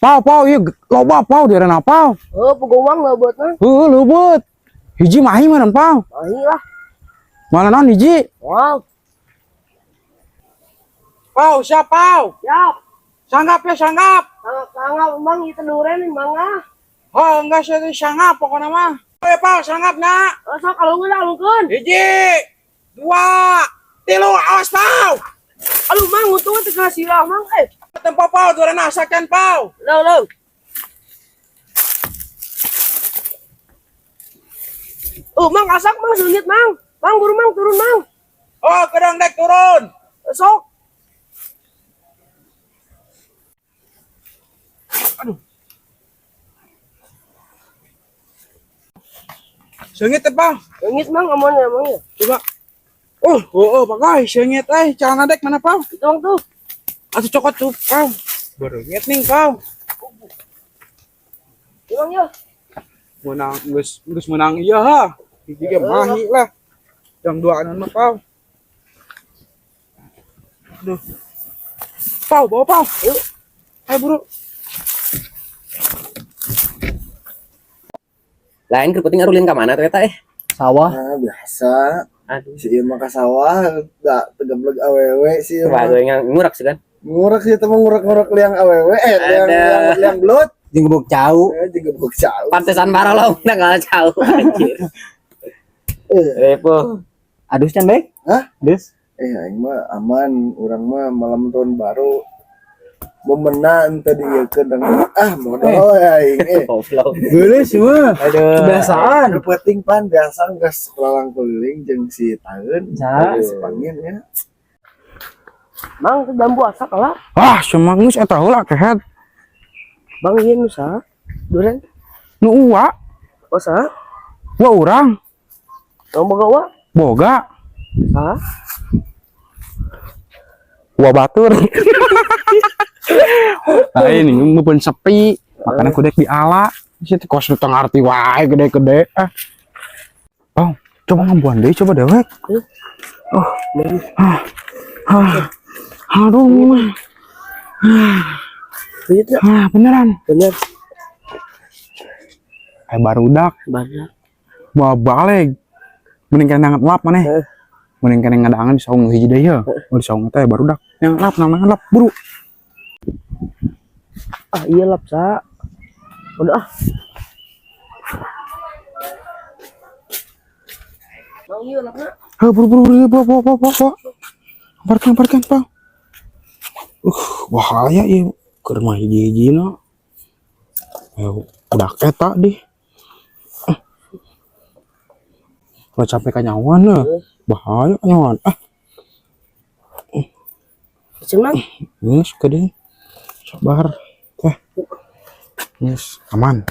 Pau pau ieu loba pau di arena pau. Oh, pegawang leubet mah. Heuh leubeut. Hiji mahi mana pau? Mahi lah. Mana naon hiji? Wow. Pau siap pau. Siap. Sanggap ya sanggap. Sanggap mang ieu duren mang ah. Oh enggak sih sanggap pokoknya mah. Ayo pau sanggap nak. Oh, sok alungkeun alungkeun. Hiji, dua, tilu, awas pau. Aduh mang untung teh sirah mang eh. Tempo pau, duren asakan pau. Leung leung. Oh, mang asak mang seungit mang. Mang buru mang turun mang. Oh, kedang dek turun. Sok. Aduh. Seungit teh pau. Seungit mang aman ya mang ya. Coba. Oh, oh, oh, pakai seungit eh, celana dek mana pau? Itu tuh. Atuh cokot tuh pau. Bereungit nih pau. Itu mang ya. Menang geus geus menang iya ha. Hiji ge mahi lah. Yang dua anu mah pau. Aduh. Pau, bawa pau. Yuk. Ayo buru. Lain keur penting arulin ka mana tuh eta eh? Sawah. Nah, biasa. Aduh. Si ieu mah ka sawah, da tegeblek awewe si ieu Wah, mah. gue ngurak sih kan. Ngurak sih teh mah ngurak-ngurak liang awewe, eh liang liang liang belut. Jeung gebuk cau. Eh jeung gebuk cau. Pantesan barolong udah nggak cau anjir. Eh, Repo. Adus can baik? Hah? Adus. Eh aing mah aman, urang mah malam tahun baru memenang tadi ya dan ah modal aing eh. Goblok. Geuleuh sih mah. Aduh. Kebiasaan. Penting pan biasa geus kelalang keliling jeung si Taeun, Sa. si Pangin ya. Mang teh jambu asak lah. Ah, semang geus eta heula kehet. Bang ieu nu saha? Duren. Nu uwa, Oh saha? wa urang Tong boga wa? boga Saha? wa batur. Lain ini meupeun sepi, makanya kudek diala. Situ kos nu teu ngarti wae gede-gede ah. Oh, coba ngambuan deui coba dewek. Oh. Ah. Ah. Aduh, mah. Duit Ah, beneran. Bener. Eh barudak, Barudak. bawa balik. Mending kena ngelap maneh. Mending kena ngadangan di saung hiji deui ya. Oh, di saung teh barudak. Yang lap, nang lap, buru. Ah iya lap sa. Udah ah. Mang iya lapna. Heh, buru buru buru bawa bawa bawa bawa. Lemparkan lemparkan, Pang. Bahaya ieu keur mah hiji-hijina. Ayo, udah eta dih. Kalau capek kanyawan lah. Bahaya kanyawan. Ah, Cing mang. geus gede. Sabar. Teh. Geus, aman.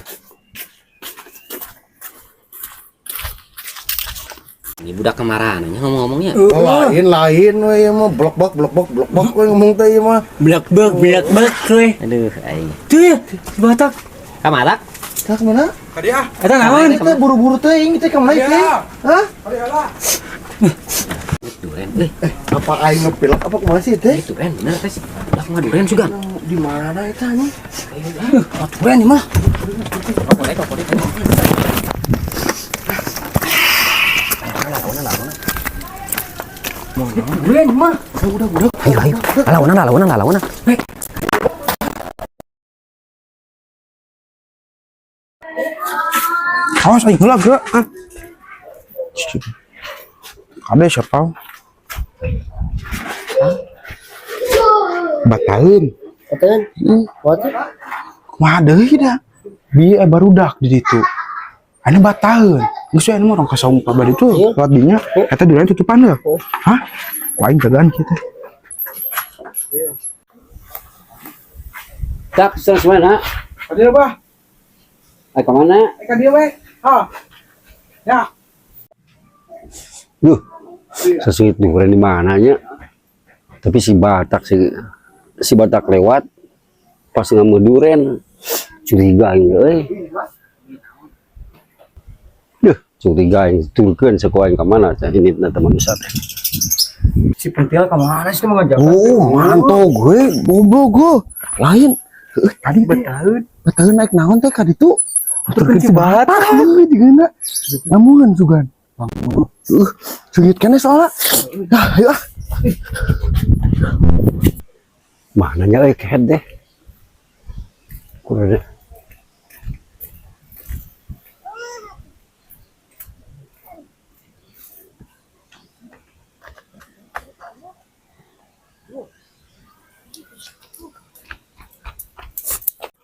Ini budak kemarahan ngomong-ngomongnya. Oh, lain lain we ieu mah blok blok blok blok blok blok we ngomong teh ieu mah. Blak blak blak blak we. Aduh, aing. Tuh ya, si Batak. Ka mana? Tah kemana? Ka dia. Eta naon? Kita buru-buru teh ini teh kemana teh? Hah? Ka dia lah. Duren, eh, Apa aing ngepilak apa kemana sih teh? duren bener teh. Budak mah duren sugan. Di mana itu anjing? Duren ieu mah. Duren mah. Udah udah. Ayo, ayo. Lawanan, lawanan, lawanan. Awas aing heula geuk. Ah. Kabeh siapa? Bataeun. Bataeun. Buat Kumaha deui da? Bi barudak di ditu. Anu bataeun. Geus we anu mah urang ka saung ka bari itu, lewat dinya. Eta duren tutupan heuh. Hah? Ku aing jagaan kieu teh. Tak, terus mana? Ka dieu bah. Ay, kemana? Eh ka dieu we. Ha. Ya. Duh, sesuit duren di mananya. Tapi si Batak si Batak lewat pas nggak duren curiga aing euy. Duh, curiga aing turkeun saku aing ka mana teh ini na teman manusia teh. Si pentil ka mana sih mau ngajak? Oh, ngantuk gue, goblok gue. Lain. Tadi betaheun. Betaheun naik naon teh ka ditu? Nuturkeun si Batak. Heuh, jigeuna. Namun sugan. Seungit keneh soalna. Ah, ayo ah. Mana nya euy kehed deh. Kurang deh.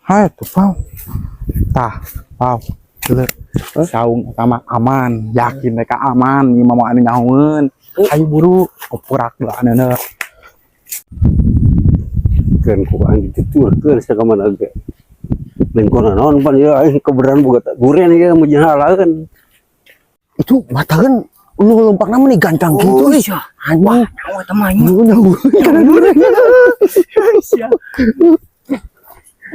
Hai tuh pau. Tah, pau. Dulu. Saung eta mah aman, yakin mereka aman, ieu mah moal anu nyahoeun. Ayo buru, opurak doaneuna. Keun ku aing dituturkeun sia ka mana ge. Lain ku naon pan ieu aing kebenaran boga duren ieu mun halaeun. Itu bataheun lu lompakna mah gancang gitu euy. Anjing. Wah, nyawa eta mah anjing. Nyahoeun duren.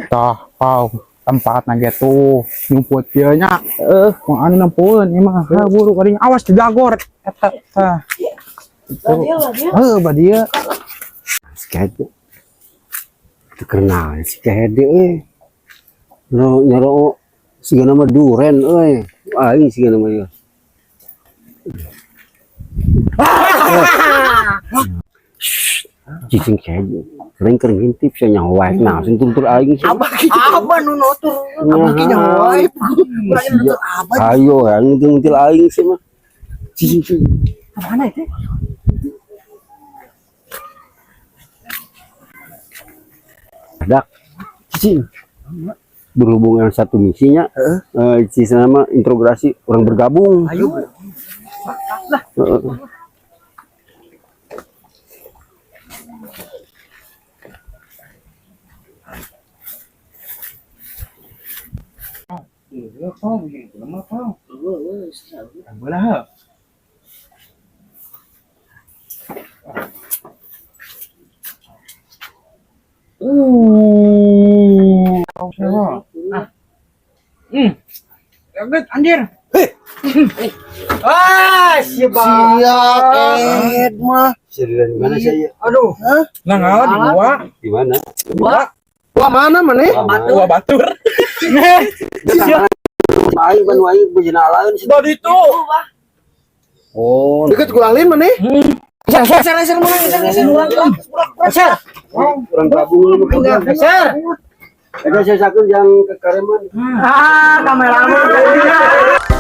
Tah, pau. Tempat na gitu nyumput kieu nya. Heeh, moal anu nempueun ieu mah. Heuh, buru kadinya awas dijagor eta tah. Heuh, badieu. Si kehed. Itu kenal si kehed euy. Nyoro nyoro sigana mah duren euy. Aing sigana mah ieu. Cicing kehed. Kering-kering ngintip sia nyaho wae nah sing tutur aing sih. Abah ki abah nu nutur. Abah ki nyaho wae. Urang nutur abah. Ayo, yang nguntil aing sih mah. Cicing cicing. Mana itu? Dak. Cicing. Berhubungan satu misinya, si sama integrasi orang bergabung. Ayo. Heeh. Belah. Kaget anjir. Ah, si Sia kehed mah. Serius di mana saya? Aduh. Nah, ngalah di gua. Di mana? Wah mana maneh? Gua batur. Aing ban aing bejana lain sih. Tadi itu. Oh, Deket kulalin maneh? Geser, geser, geser, geser, geser. orang gabung lu mah. Geser. Ada saya sakeun yang ke Kareman. Ah, kameramen.